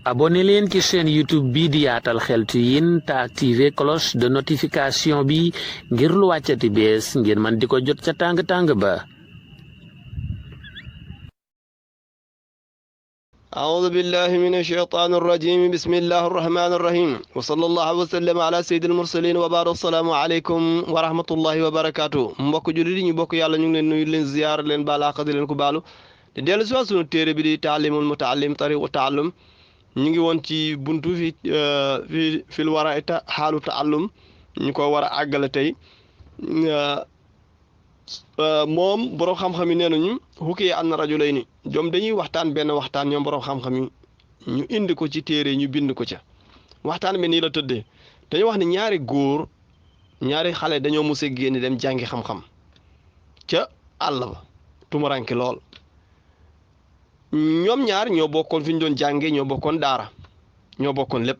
abonné leen ci chaîne YouTube bi di Yaatal Xeltu Yin te activer cloche de notification bi ngir lu wàccati bees ngir man di ko jot ca tàng-tàng ba. أعوذ بالله من الشيطان الرجيم بسم الله الرحمن الرحيم وصلى الله وسلم على سيد المرسلين وبارك السلام عليكم ورحمة الله وبركاته mbokk jullit ñu bokk yàlla ñu ngi leen nuyu leen ziyaar leen baal àq di leen ko baalu te dellu si waat sunu téere bi di taalimul mutaallim tariqu taallum ñu ngi woon ci buntu fil wara xaalu taallum ñu ko war a àggale tey moom borom xam-xam yi nee nañu xukki an rajulayni ñoom dañuy waxtaan benn waxtaan ñoom borom xam-xam yi ñu indi ko ci téere ñu bind ko ca waxtaan bi nii la tëddee dañu wax ne ñaari xale dañoo mos a génn dem jàngi xam-xam ca àll ba tumuranke lool ñoom ñaar ñoo bokkoon fi ñu doon jàngee ñoo bokkoon daara ñoo bokkoon lépp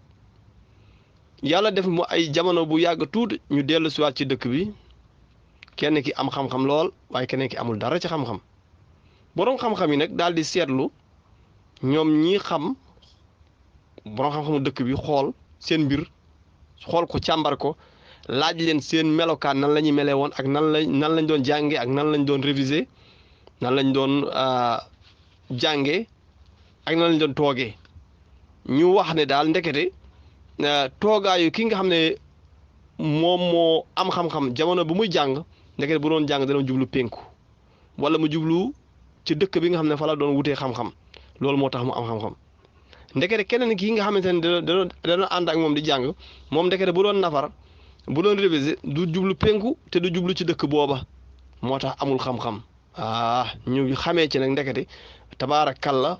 yàlla def mu ay jamono bu yàgg tuuti ñu dellu siwaat ci dëkk bi kenn ki am xam-xam lool waaye keneen ki amul dara ci xam-xam boroom xam-xam yi nag daal di seetlu ñoom ñi xam boroom xam-xamu dëkk bi xool seen mbir xool ko càmbar ko laaj leen seen melokaan nan la ñuy melee woon ak nan lañ doon jàngee ak nan lañ doon réviser nan lañ doon jàngee ak nan lañ doon toogee ñu wax ne daal ndekete toogaayu ki nga xam ne moom moo am xam-xam jamono bu muy jàng ndekete bu doon jàng dana jublu penku wala mu jublu ci dëkk bi nga xam ne fa la doon wutee xam-xam loolu moo tax mu am xam-xam ndekete keneen kii nga xamante ne dana ànd ak moom di jàng moom ndekete bu doon nafar bu doon réviser du jublu penku te du jublu ci dëkk booba moo tax amul xam-xam ñu xamee ci nag ndekete tabaarakalla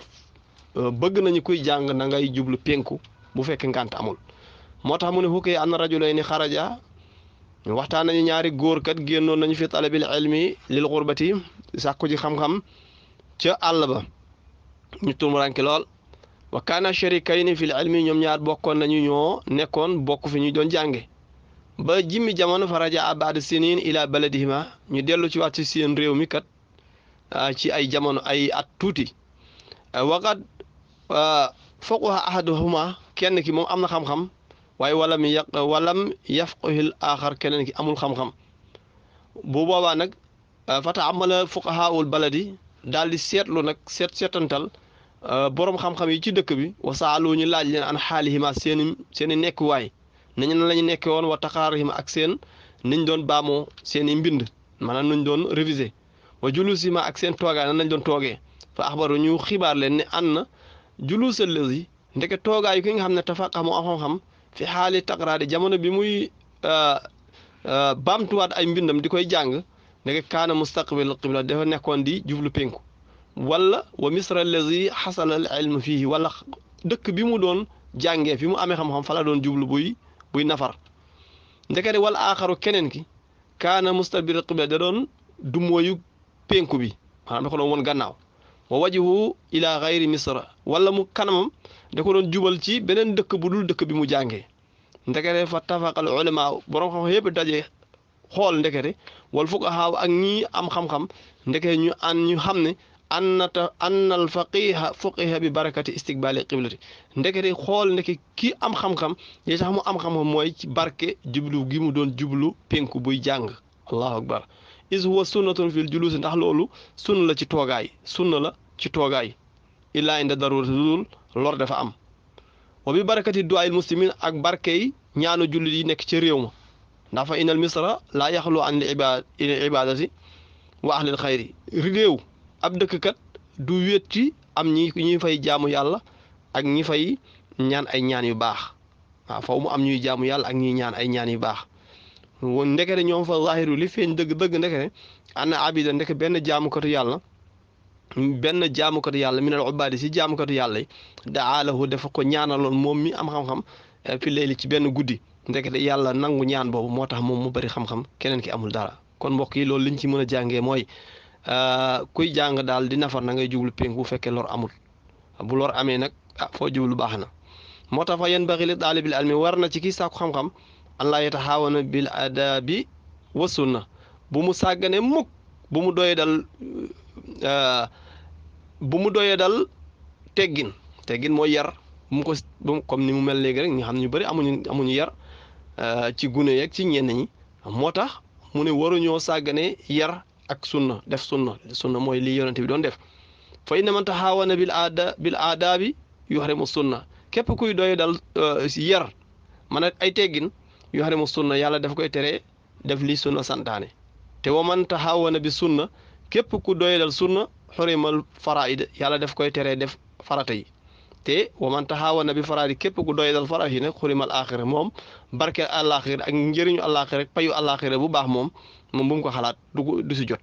bëgg nañu kuy jàng na ngay jublu penku bu fekkee ngànt amul moo tax mu ne xukkee an rajulayni xaraja waxtaan nañu ñaari góor kat génnoon nañu fi talabil ilmi lil xurbati sàkku ji xam-xam ca àll ba ñu tumuranke lool wa kaana sharikayni fil ilmi ñoom ñaar bokkoon nañu ñoo nekkoon bokk fi ñu doon jànge ba jimmi jamono faraja baada sinin ila baladihima ñu dellu ci waat ci seen réew mi kat ci ay jamono ay at tuuti waqad faqaha ahaduhuma kenn ki moom am na xam-xam waaye walam yafqahil aaxar keneen ki amul xam-xam bu boobaa nag fata amala fuqahaul baladi daal di seetlu nag seetantal boroom xam-xam yi ci dëkk bi wasaalu ñu laaj leen an xaalihima seeni nekkuwaay nañu nan la ñu nekke woon wa taqaarihima ak seen niñ doon baamoo seeni mbind maanaam nuñ doon réviser wa julusima ak seen toogaay nan lañ doon toogee fa axbaru ñu xibaar leen ne an na julusal lazi ndeke toogaayu ki nga xam ne tafaqa moo am xam-xam fi xaali taqraadi jamono bi muy baamtuwaat ay mbindam di koy jàng ndeke kaana mustaqbil qibla dafa nekkoon di jublu penku wala wa misra allazi xasala al ilm fihi wala dëkk bi mu doon jàngee fi mu amee xam-xam fa la doon jublu buy nafar ndekete wala aaxaru keneen ki kaana mustaqbil qibla da doon dumooyu penku bi maanaam da ko doon woon gannaaw wa wajhu ila gayri misra wala mu kanamam da ko doon jubal ci beneen dëkk bu dul dëkk bi mu jàngee ndekete fa tafaqal ulama borom xam yëpp daje xool ndekete wal fuqaha ak ñi am xam-xam ndekete ñu xam ne annal faqiha bi barakati istiqbali qiblati ndekete xool ndeke kii am xam-xam yi tax mu am xam-xam mooy ci barke jublu gi mu doon jublu penku buy jàng allahu akbar is huwa sunnatun fil julusi ndax loolu sunna la ci toogaay illaa inda darurati dul lor dafa am wa bi barakati du'aa'il muslimin ak barkey ñaanu jullit yi nekk ci réew ma ndax fa inal misra laa yaxlu an ibadati wa ahlil xayri réew ab dëkk kat du wéet ci am ñi fay jaamu yàlla ak ñi fay ñaan ay ñaan yu baax waaw faw mu am ñuy jaamu yàlla ak ñuy ñaan ay ñaan yu baax woon ndekete ñoom fa zahiru li feeñ dëgg ndekete ana abida ndeke benn jaamukatu yàlla minal ubaadi si jaamukatu yàlla yi daalahu dafa ko ñaanaloon moom mi am xam-xam fi layli ci benn guddi ndekete yàlla nangu ñaan boobu moo tax moom mu bari xam-xam keneen ki amul dara kon mbokk yi loolu liñ ci mën a jàngee mooy kuy jàng daal di nafar na ngay jublu penku bu fekkee lor amul bu lor amee nag foo jublu baax na moo tax fa yanbaghi li taalibil ilmi war na ci kii sàkku xam-xam an laa yataxaawana bil adabi wa sunna bu mu sàggane mukk bu mu doyee dal teggin mooy yar mu ko comme ni mu mel léegi rek ñi xam ñu bëri amuñu yar ci gune yeeg ci ñenn ñi moo tax mu ne waruñoo sàggane yar ak sunna def sunna mooy lii yonente bi doon def fa inna man taxaawana bil aadaabi yuhrimu sunna képp kuy doy dal yar man ay teggin yuhrimu sunna yàlla daf koy tere def li sunna santaane te wa man taxaawana bi sunna képp ku doy dal sunna xurimal faraid yàlla daf koy tere def farata yi te wa man taxaawana bi faraid képp ku doy dal farata yi nag xurimal axira moom barke àllaaxira ak njëriñu àllaaxira rek payu àllaaxira bu baax moom bu mu ko xalaat du si jot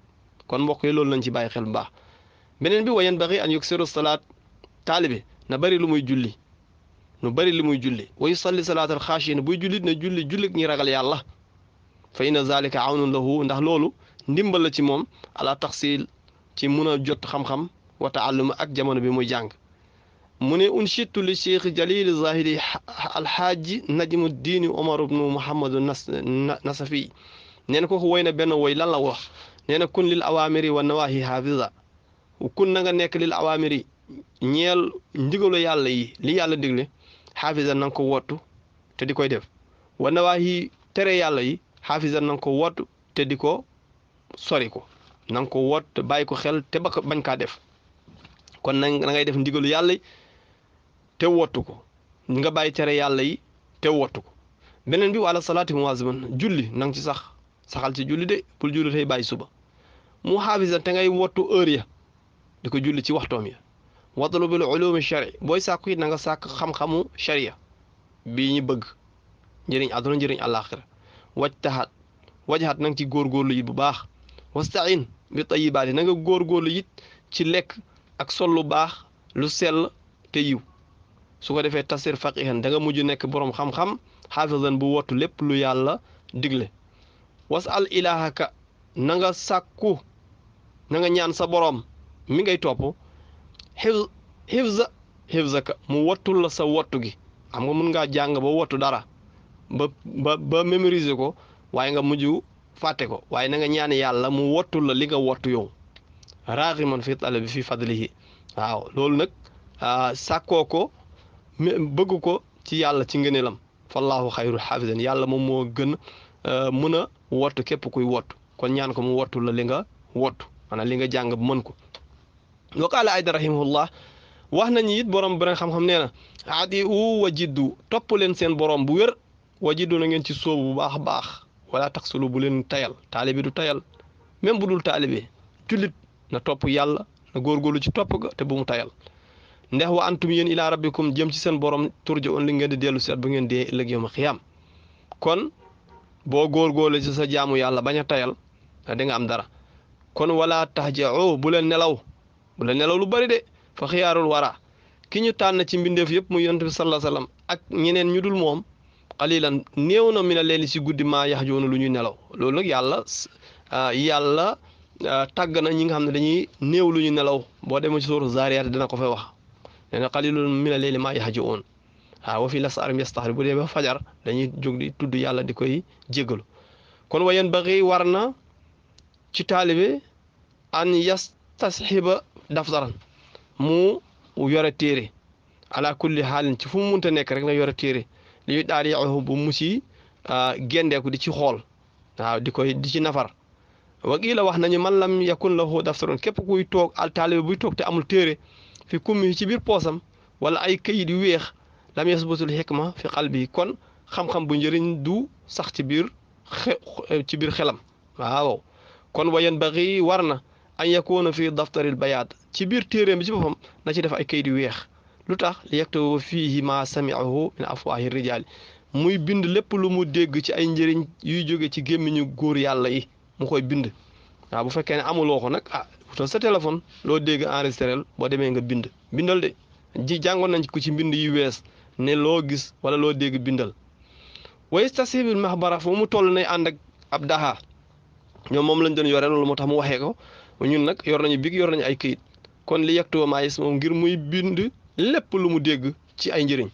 kon mbokk yi loolu lañ ci bàyyi xel bu baax beneen bi wa yanbaghi an yuksiru salaat taalibe na bëri lu muy julli wa yusalli salaatal xaashiin buy julli na julli ñi ragal yàlla fa inna zalika awnun lahu ndax loolu ndimbal la ci moom ala taxsil ci mun a jot xam-xam wa taallum ak jamono bi muy jàng mu ne unshitu li cheikh jalil zahiri alxaaji najmu diini omar ibnu muhammadu nasafi nee na kooku woy na benn woy lan la wax nee na kun lil awamiri wa nawahi hafiza kun na nga nekk lil awamiri ñeel ndigalu yàlla yi li yàlla digle hafiza na nga ko wottu te di koy def wa nawahi tere yàlla yi hafiza na nga ko wottu te di ko sori ko na nga ko wott te bàyyi ko xel te bañ kaa def kon na ngay def ndigalu yàlla yi te wottu ko nga bàyyi tere yàlla yi te wottu ko beneen bi wala salaati muwaziban julli na nga ci saxal ci julli de bul julli tey bàyyi suba mu hafiza te ngay wottu heure ya di ko julli ci waxtoom ya watlubil ulumi shari booy sàkku it na nga sàkk xam-xamu sharia bii ñu bëgg njëriñ àdduna njëriñ àllaaxira wajhat na nga ci góorgóorlu it bu baax wastain bi tayibaati na nga góorgóorlu it ci lekk ak sol lu baax lu sell te yiw su ko defee tasir faqihan da nga mujj nekk boroom xam-xam xaafizan bu wottu lépp lu yàlla digle wasal ilahaka na nga sàkku na nga ñaan sa boroom mi ngay topp xifzaka mu wattul la sa wattu gi xam nga mun ngaa jàng ba wattu dara ba mémoriser ko waaye nga mujj fàtte ko waaye na nga ñaan yàlla mu wattul la li nga wattu yow raaximan fi talabi fi fadlihi waaw loolu nag sàkkoo ko bëgg ko ci yàlla ci ngëneelam fallahu xayru xaafizan yàlla moom moo gën mën a wattu képp kuy wattu kon ñaan ko mu wattul la li nga wattu maanaam li nga jàng ba mën ko wa qaala ayda rahimahullah wax nañu it borom beneen xam-xam nee na aadi u wa jiddu topp leen seen borom bu wér wa jiddu na ngeen ci sóobu bu baax a baax wala taxsulu bu leen tayal taalibe du tayal même bu dul taalibe jullit na topp yàlla na góorgóorlu ci topp ga te bu mu tayal ndax wa antum yéen ilaa rabbikum jëm ci seen borom turja on li ngeen di dellu seet bu ngeen dee ëllëg yawma xiyaam kon boo góorgóorlu ci sa jaamu yàlla bañ a tayal di nga am dara kon wala tahja'u bu leen nelaw lu bari de fa xiyaarul wara ki ñu tànn ci mbindeef yëpp mu yonent bi sallallahu alayhi wasallam ak ñeneen ñu dul moom qalilan néew na mi na leen si guddi maa yahjuuna lu ñuy nelaw loolu nag yàlla tàgg na ñi nga xam ne dañuy néew lu ñu nelaw boo demee ci suuru Zaariyaat dina ko fay wax nee na qalilun mina layli maa yahjuun wa fii lasaarim yastaxfir bu dee ba fajar dañuy jóg di tudd yàlla di koy jéggalu kon wa yanbaghi war na ci taalibe an yastasxiba daftaran mu yore téere ala kulli xaalin ci fu mu munta nekk rek na yore téere li ñuy daal yaxu bu musi gendeeku di ci xool waaw di ci nafar waqii la wax nañu man lam yakun lahu daftarun képp kuy toog al taalibe buy toog te amul téere fi kummi ci biir poosam wala ay kayit yu weex lam yasbutul xikma fi qalbi kon xam-xam bu njëriñ du sax ci biir xelam waaw kon wa yanbaghi war na an yakuna fi daftaril bayaad ci biir téeréem bi ci boppam na ci def ay kayit yu weex lu tax li yaktubu fiihi ma sami'ahu min afwaahi rijaali muy bind lépp lu mu dégg ci ay njëriñ yuy jóge ci gémmiñu góor yàlla yi mu koy bind waaw bu fekkee ne amuloo ko nag wutal sa téléphone loo dégg enregistré boo demee nga bindal de jàngoon nañ ko ci mbind yu wees ne loo gis wala loo dégg bindal wa yastasibil maxbara fu mu toll nay ànd ak ab daha ñoom moom lañ doon yore loolu moo tax mu waxee ko ñun nag yor nañu big yor nañu ay këyit kon li yaktuba maa yasma'u ngir muy bind lépp lu mu dégg ci ay njëriñ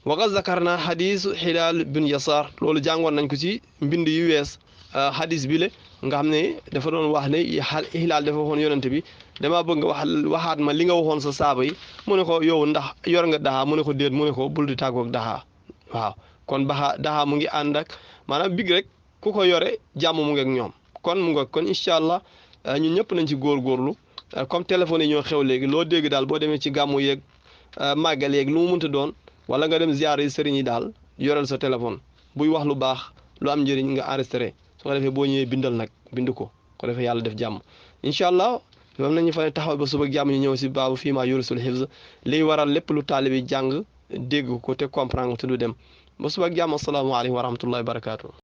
waqa zakarna xadiisu xilaal bin yasaar loolu jàngoon nañ ko ci mbind yu wees hadis bi le nga xam ne dafa doon wax ne Hilaal dafa waxoon yonente bi damaa bëgg nga waxaat ma li nga waxoon sa saaba yi mu ne ko yow ndax yor nga daxaa mu ne ko déet mu ne ko bul di tàggoog daxaa waaw kon daxaa mu ngi ànd ak maanaam big rek ku ko yore jàmm mu ngi ak ñoom kon mu nga kon incha allah ñun ñëpp nañ ci góorgóorlu comme téléphone yi ñoo xew léegi loo dégg daal boo demee ci gàmmu yeeg màggal yeeg lu mu mënta doon wala nga dem ziyaar yi sëriñ yi daal yoreel sa téléphone buy wax lu baax lu am njëriñ nga enregistré su ko defee boo ñëwee bindal nag bind ko defee yàlla def jàmm incha allah moom nañu fa taxaw ba suba jàmm ñu ñëw si baabu fii maa yurisul hifz liy waral lépp lu taalibi jàng dégg ko te comprendre te du dem ba suba jàmm asalaamaaleykum wa rahmatullahi wa barakaatu.